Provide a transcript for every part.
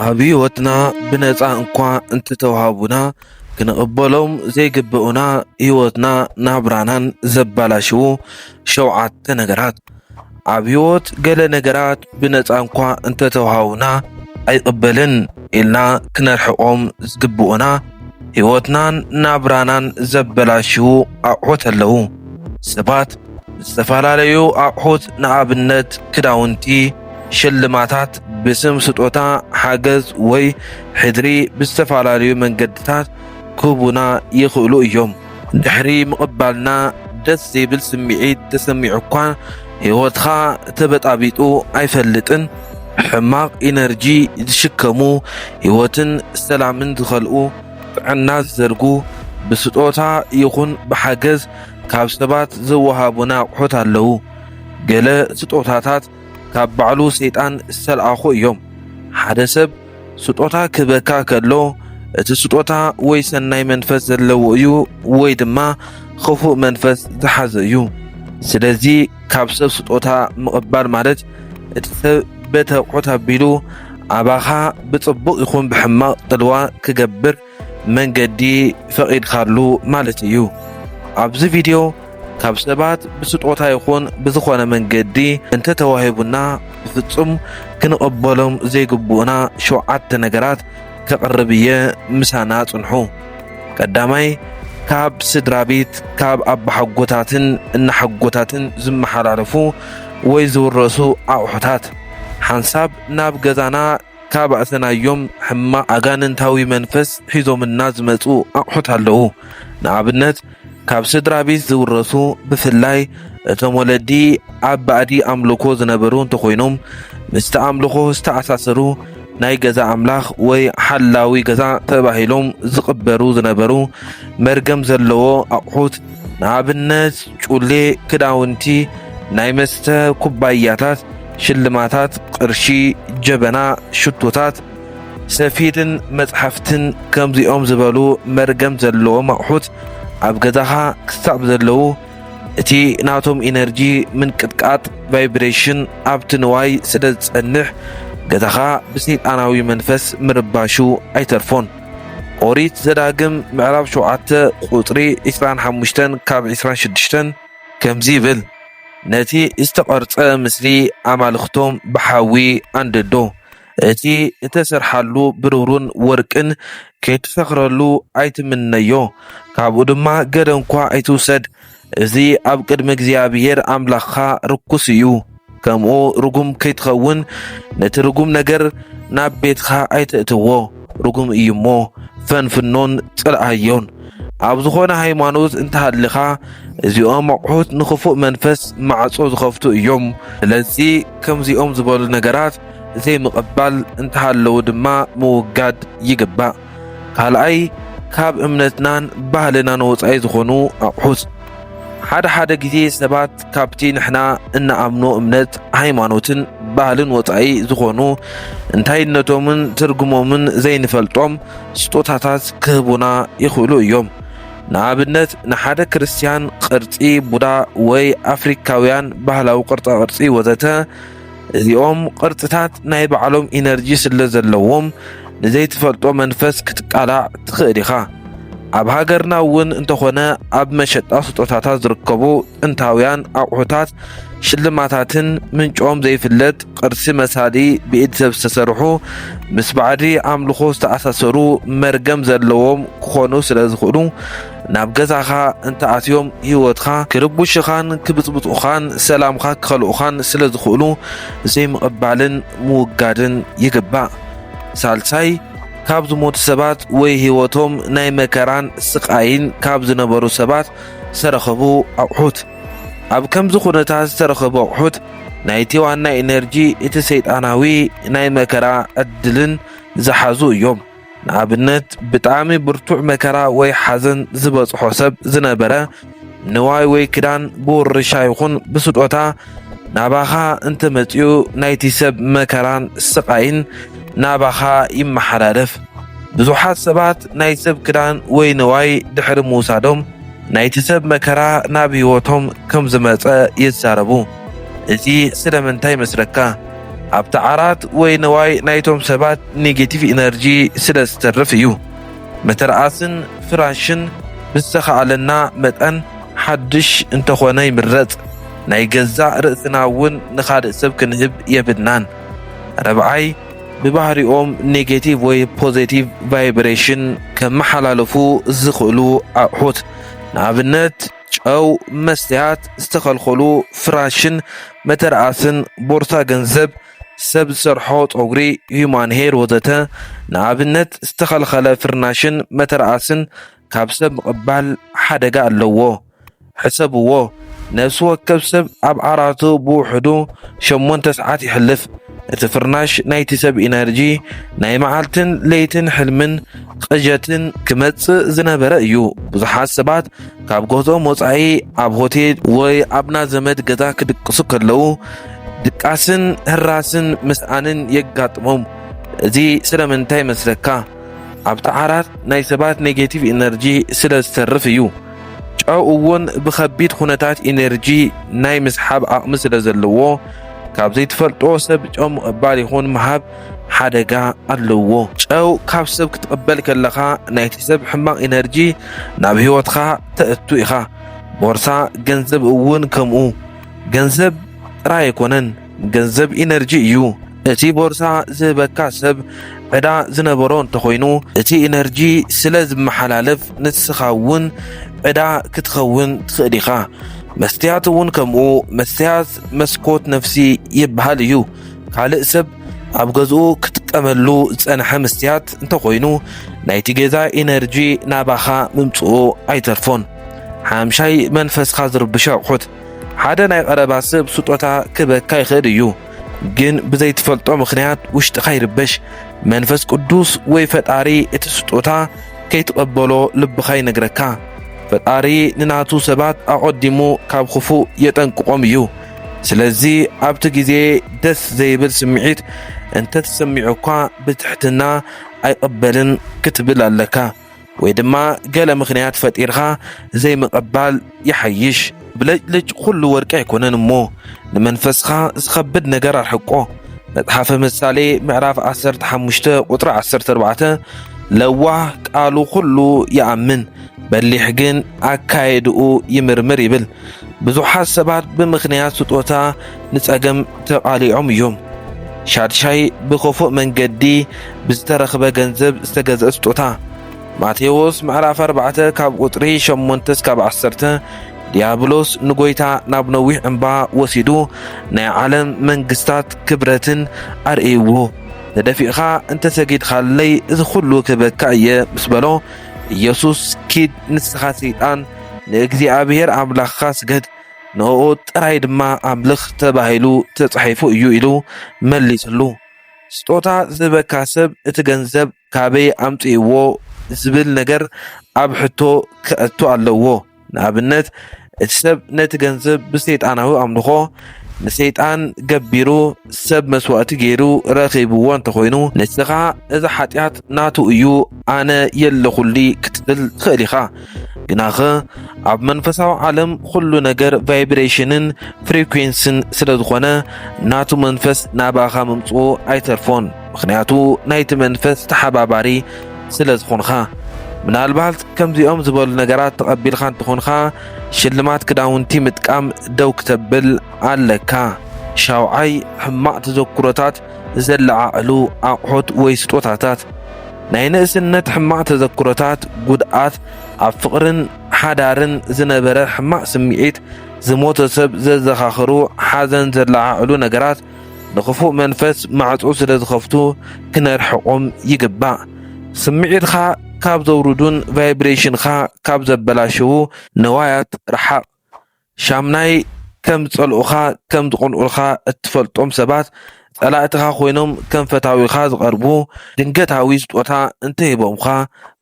ኣብ ህይወትና ብነጻ እንኳ እንተተዋህቡና፣ ክንቕበሎም ዘይግብኡና ህይወትና ናብራናን ዘባላሽዉ ሸውዓተ ነገራት። ኣብ ህይወት ገለ ነገራት ብነጻ እንኳ እንተተዋህቡና ኣይቕበልን ኢልና ክነርሕቖም ዝግብኡና ህይወትናን ናብራናን ዘበላሽዉ ኣቑሑት ኣለዉ። ሰባት ዝተፈላለዩ ኣቑሑት፣ ንኣብነት ክዳውንቲ፣ ሽልማታት፣ ብስም ስጦታ፣ ሓገዝ ወይ ሕድሪ ብዝተፈላለዩ መንገድታት ክህቡና ይኽእሉ እዮም። ድሕሪ ምቕባልና ደስ ዘይብል ስምዒት ተሰሚዑ እኳ ህይወትኻ ተበጣቢጡ ኣይፈልጥን። ሕማቕ ኢነርጂ ዝሽከሙ፣ ህይወትን ሰላምን ዝኸልኡ፣ ጥዕና ዝዘርጉ፣ ብስጦታ ይኹን ብሓገዝ ካብ ሰባት ዝወሃቡና ኣቑሑት ኣለዉ። ገለ ስጦታታት ካብ ባዕሉ ሰይጣን ዝተልኣኹ እዮም። ሓደ ሰብ ስጦታ ክህበካ ከሎ፣ እቲ ስጦታ ወይ ሰናይ መንፈስ ዘለዎ እዩ ወይ ድማ ክፉእ መንፈስ ዝሓዘ እዩ። ስለዚ ካብ ሰብ ስጦታ ምቕባል ማለት እቲ ሰብ በቲ ኣቑሑት ኣቢሉ ኣባኻ ብጽቡቕ ይኹን ብሕማቕ ጽልዋ ክገብር መንገዲ ፈቒድካሉ ማለት እዩ። ኣብዚ ቪድዮ ካብ ሰባት ብስጦታ ይኹን ብዝኾነ መንገዲ እንተተዋሂቡና ብፍጹም ክንቕበሎም ዘይግብኡና ሸውዓተ ነገራት ከቕርብ እየ፣ ምሳና ጽንሑ። ቀዳማይ፣ ካብ ስድራ ቤት፣ ካብ ኣባሓጎታትን እናሓጎታትን ዝመሓላለፉ ወይ ዝውረሱ ኣቑሑታት። ሓንሳብ ናብ ገዛና ካብ ኣእተናዮም ሕማቕ ኣጋንንታዊ መንፈስ ሒዞምና ዝመጹ ኣቑሑት ኣለዉ። ንኣብነት፣ ካብ ስድራ ቤት ዝውረሱ፣ ብፍላይ እቶም ወለዲ ኣብ ባዕዲ ኣምልኾ ዝነበሩ እንተኾይኖም፣ ምስቲ ኣምልኾ ዝተኣሳሰሩ ናይ ገዛ ኣምላኽ ወይ ሓላዊ ገዛ ተባሂሎም ዝቕበሩ ዝነበሩ መርገም ዘለዎ ኣቑሑት፣ ንኣብነት ጩሌ፣ ክዳውንቲ፣ ናይ መስተ ኩባያታት፣ ሽልማታት፣ ቅርሺ፣ ጀበና፣ ሽቶታት፣ ሰፌድን መጽሓፍትን ከምዚኦም ዝበሉ መርገም ዘለዎም ኣቑሑት ኣብ ገዛኻ ክሳብ ዘለዉ፣ እቲ ናቶም ኢነርጂ ምንቅጥቃጥ፣ ቫይብሬሽን፣ ኣብቲ ንዋይ ስለ ዝጸንሕ፣ ገዛኻ ብሰይጣናዊ መንፈስ ምርባሹ ኣይተርፎን። ኦሪት ዘዳግም ምዕራፍ ሸውዓተ ቁጽሪ ዕስራን ሓሙሽተን ካብ ዕስራን ሽዱሽተን ከምዚ ይብል፣ ነቲ ዝተቐርጸ ምስሊ ኣማልኽቶም ብሓዊ ኣንድዶ። እቲ እተሰርሓሉ ብሩርን ወርቅን ከይትሰኽረሉ ኣይትምነዮ፣ ካብኡ ድማ ገለ እንኳ ኣይትውሰድ። እዚ ኣብ ቅድሚ እግዚኣብሔር ኣምላኽካ ርኩስ እዩ። ከምኡ ርጉም ከይትኸውን፣ ነቲ ርጉም ነገር ናብ ቤትካ ኣይተእትዎ። ርጉም እዩ እሞ፣ ፈንፍኖን ጽልኣዮን። ኣብ ዝኾነ ሃይማኖት እንተሃሊኻ፣ እዚኦም ኣቑሑት ንኽፉእ መንፈስ ማዕጾ ዝኸፍቱ እዮም። ስለዚ ከምዚኦም ዝበሉ ነገራት ዘይምቕባል እንተሃለዉ ድማ ምውጋድ ይግባእ። ካልኣይ፣ ካብ እምነትናን ባህልናን ወጻኢ ዝኾኑ ኣቑሑት። ሓደ ሓደ ግዜ ሰባት ካብቲ ንሕና እንኣምኖ እምነት፣ ሃይማኖትን ባህልን ወጻኢ ዝኾኑ፣ እንታይነቶምን ትርጉሞምን ዘይንፈልጦም ስጦታታት ክህቡና ይኽእሉ እዮም። ንኣብነት፣ ንሓደ ክርስትያን ቅርጺ ቡዳ ወይ ኣፍሪካውያን ባህላዊ ቅርጻ ቅርጺ ወዘተ፣ እዚኦም ቅርጽታት ናይ ባዕሎም ኢነርጂ ስለ ዘለዎም፣ ንዘይትፈልጦ መንፈስ ክትቃላዕ ትኽእል ኢኻ። ኣብ ሃገርና እውን እንተኾነ፣ ኣብ መሸጣ ስጦታታት ዝርከቡ ጥንታውያን ኣቑሑታት፣ ሽልማታትን ምንጮም ዘይፍለጥ ቅርሲ መሳሊ ብኢድ ሰብ ዝተሰርሑ፣ ምስ ባዕዲ ኣምልኾ ዝተኣሳሰሩ መርገም ዘለዎም ክኾኑ ስለ ዝኽእሉ፣ ናብ ገዛኻ እንተኣትዮም ህይወትካ ክርቡሽኻን ክብጽብጹኻን ሰላምካ ክኸልኡኻን ስለ ዝኽእሉ ዘይምቕባልን ምውጋድን ይግባእ። ሳልሳይ፣ ካብ ዝሞቱ ሰባት ወይ ህይወቶም ናይ መከራን ስቓይን ካብ ዝነበሩ ሰባት ዝተረኸቡ ኣቑሑት። ኣብ ከምዚ ኩነታት ዝተረኸቡ ኣቑሑት ናይቲ ዋና ኢነርጂ እቲ ሰይጣናዊ ናይ መከራ ዕድልን ዝሓዙ እዮም። ንኣብነት፣ ብጣዕሚ ብርቱዕ መከራ ወይ ሓዘን ዝበጽሖ ሰብ ዝነበረ ንዋይ ወይ ክዳን ብውርሻ ይኹን ብስጦታ ናባኻ እንተመጺኡ፣ ናይቲ ሰብ መከራን ስቓይን ናባኻ ይመሓላለፍ። ብዙሓት ሰባት ናይ ሰብ ክዳን ወይ ንዋይ ድሕሪ ምውሳዶም፣ ናይቲ ሰብ መከራ ናብ ህይወቶም ከም ዝመጸ ይዛረቡ። እዚ ስለምንታይ መስለካ? ኣብቲ ዓራት ወይ ነዋይ ናይቶም ሰባት ኔጌቲቭ ኢነርጂ ስለ ዝተርፍ እዩ። መተርኣስን ፍራሽን ብዝተኻእለና መጠን ሓድሽ እንተኾነ ይምረጽ። ናይ ገዛእ ርእስና እውን ንኻልእ ሰብ ክንህብ የብልናን። ረብዓይ፣ ብባህሪኦም ኔጌቲቭ ወይ ፖዚቲቭ ቫይብሬሽን ከመሓላልፉ ዝኽእሉ ኣቑሑት፣ ንኣብነት ጨው፣ መስተያት፣ ዝተኸልኸሉ ፍራሽን መተርኣስን፣ ቦርሳ ገንዘብ፣ ሰብ ዝሰርሖ ጸጉሪ፣ ሂዩማን ሄር ወዘተ። ንኣብነት ዝተኸልኸለ ፍርናሽን መተርኣስን ካብ ሰብ ምቕባል ሓደጋ ኣለዎ። ሕሰብዎ፣ ነፍሲ ወከፍ ሰብ ኣብ ዓራቱ ብውሕዱ ሸሞንተ ሰዓት ይሕልፍ። እቲ ፍርናሽ ናይቲ ሰብ ኢነርጂ፣ ናይ መዓልትን ለይትን ሕልምን ቅጀትን ክመጽእ ዝነበረ እዩ። ብዙሓት ሰባት ካብ ገዝኦም ወጻኢ ኣብ ሆቴል ወይ ኣብ ናዘመድ ገዛ ክድቅሱ ከለዉ ድቃስን ህራስን ምስኣንን የጋጥሞም። እዚ ስለምንታይ ይመስለካ? ኣብቲ ዓራት ናይ ሰባት ኔጌቲቭ ኢነርጂ ስለ ዝተርፍ እዩ። ጨው እውን ብኸቢድ ኩነታት ኢነርጂ ናይ ምስሓብ ዓቕሚ ስለ ዘለዎ፣ ካብ ዘይትፈልጦ ሰብ ጨው ምቕባል ይኹን ምሃብ ሓደጋ ኣለዎ። ጨው ካብ ሰብ ክትቕበል ከለኻ ናይቲ ሰብ ሕማቕ ኢነርጂ ናብ ህይወትኻ ተእቱ ኢኻ። ቦርሳ ገንዘብ እውን ከምኡ። ገንዘብ ጥራይ ኣይኮነን፣ ገንዘብ ኢነርጂ እዩ። እቲ ቦርሳ ዝህበካ ሰብ ዕዳ ዝነበሮ እንተኾይኑ፣ እቲ ኢነርጂ ስለ ዝመሓላለፍ ንስኻ እውን ዕዳ ክትኸውን ትኽእል ኢኻ። መስትያት እውን ከምኡ። መስትያት መስኮት ነፍሲ ይበሃል እዩ። ካልእ ሰብ ኣብ ገዝኡ ክጥቀመሉ ዝጸንሐ መስትያት እንተኾይኑ፣ ናይቲ ገዛ ኢነርጂ ናባኻ ምምጽኡ ኣይተርፎን። ሓምሻይ፣ መንፈስካ ዝርብሹ ኣቑሑት። ሓደ ናይ ቀረባ ሰብ ስጦታ ክበካ ይኽእል እዩ፣ ግን ብዘይትፈልጦ ምኽንያት ውሽጥኻ ይርበሽ። መንፈስ ቅዱስ ወይ ፈጣሪ እቲ ስጦታ ከይትቐበሎ ልብኻ ይነግረካ። ፈጣሪ ንናቱ ሰባት ኣቐዲሙ ካብ ክፉእ የጠንቅቖም እዩ። ስለዚ ኣብቲ ግዜ ደስ ዘይብል ስምዒት እንተተሰሚዑኳ ብትሕትና ኣይቐበልን ክትብል ኣለካ። ወይ ድማ ገለ ምኽንያት ፈጢርኻ ዘይምቕባል ይሓይሽ። ብልጭልጭ ኩሉ ወርቂ ኣይኮነን እሞ፣ ንመንፈስኻ ዝኸብድ ነገር ኣርሕቆ። መጽሓፈ ምሳሌ ምዕራፍ ዓሰርተ ሓሙሽተ ቁጽሪ ዓሰርተ ኣርባዕተ፣ ለዋህ ቃሉ ኩሉ ይኣምን፣ በሊሕ ግን ኣካየድኡ ይምርምር ይብል። ብዙሓት ሰባት ብምኽንያት ስጦታ ንጸገም ተቓሊዖም እዮም። ሻድሻይ፣ ብኸፉእ መንገዲ ብዝተረኽበ ገንዘብ ዝተገዝአ ስጦታ። ማቴዎስ ምዕራፍ ኣርባዕተ ካብ ቁጽሪ ሸሞንተ እስካብ ዓሰርተ፣ ዲያብሎስ ንጎይታ ናብ ነዊሕ እምባ ወሲዱ ናይ ዓለም መንግስታት ክብረትን ኣርእይዎ። ተደፊእኻ እንተ ሰጊድኻለይ እዚ ኩሉ ክህበካ እየ ምስ በሎ፣ ኢየሱስ ኪድ ንስኻ ሰይጣን ንእግዚኣብሔር ኣምላኽካ ስገድ፣ ንእኡ ጥራይ ድማ ኣምልኽ ተባሂሉ ተጻሒፉ እዩ ኢሉ መሊስሉ። ስጦታ ዝህበካ ሰብ እቲ ገንዘብ ካበይ ኣምጺእዎ ዝብል ነገር ኣብ ሕቶ ከእቱ ኣለዎ። ንኣብነት እቲ ሰብ ነቲ ገንዘብ ብሰይጣናዊ ኣምልኾ ንሰይጣን ገቢሩ ሰብ መስዋእቲ ገይሩ ረኺብዎ እንተኾይኑ፣ ንስኻ እዚ ሓጢኣት ናቱ እዩ ኣነ የለኹሊ ክትብል ትኽእል ኢኻ። ግናኸ ኣብ መንፈሳዊ ዓለም ኩሉ ነገር ቫይብሬሽንን ፍሪኩዌንስን ስለ ዝኾነ ናቱ መንፈስ ናባኻ ምምጽኡ ኣይተርፎን፣ ምኽንያቱ ናይቲ መንፈስ ተሓባባሪ ስለ ዝኾንኻ። ምናልባት ከምዚኦም ዝበሉ ነገራት ተቐቢልካ እንተኾንካ ሽልማት ክዳውንቲ ምጥቃም ደው ክተብል ኣለካ። ሻውዓይ፣ ሕማቕ ተዘክሮታት ዘለዓዕሉ ኣቑሑት ወይ ስጦታታት። ናይ ንእስነት ሕማቕ ተዘክሮታት፣ ጉድኣት፣ ኣብ ፍቕርን ሓዳርን ዝነበረ ሕማቕ ስምዒት፣ ዝሞተ ሰብ ዘዘኻኽሩ ሓዘን ዘለዓዕሉ ነገራት ንኽፉእ መንፈስ ማዕጾ ስለ ዝኸፍቱ ክነርሕቖም ይግባእ። ስምዒትኻ ካብ ዘውርዱን ቫይብሬሽንኻ ካብ ዘበላሽዉ ነዋያት ርሓቕ። ሻምናይ፣ ከም ዝጸልኡኻ ከም ዝቐንኡልኻ እትፈልጦም ሰባት ጸላእትኻ ኮይኖም ከም ፈታዊኻ ዝቐርቡ ድንገታዊ ስጦታ እንተሂቦምኻ፣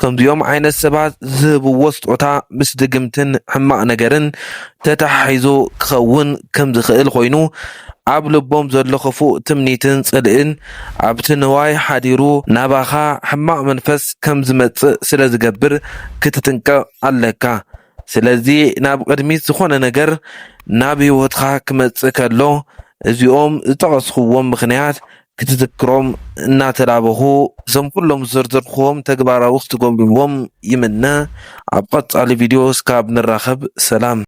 ከምዚኦም ዓይነት ሰባት ዝህብዎ ስጦታ ምስ ድግምትን ሕማቕ ነገርን ተተሓሒዙ ክኸውን ከም ዝኽእል ኮይኑ፣ ኣብ ልቦም ዘሎ ክፉእ ትምኒትን ጽልእን ኣብቲ ንዋይ ሓዲሩ ናባኻ ሕማቕ መንፈስ ከም ዝመጽእ ስለ ዝገብር ክትጥንቀቕ ኣለካ። ስለዚ ናብ ቅድሚት ዝኾነ ነገር ናብ ህይወትካ ክመጽእ ከሎ እዚኦም ዝጠቐስኽዎም ምኽንያት ክትዝክሮም እናተላበኹ፣ እዞም ኩሎም ዝዘርዘርክዎም ተግባራዊ ክትገብርዎም ይምነ። ኣብ ቀጻሊ ቪድዮ እስካብ ንራኸብ፣ ሰላም።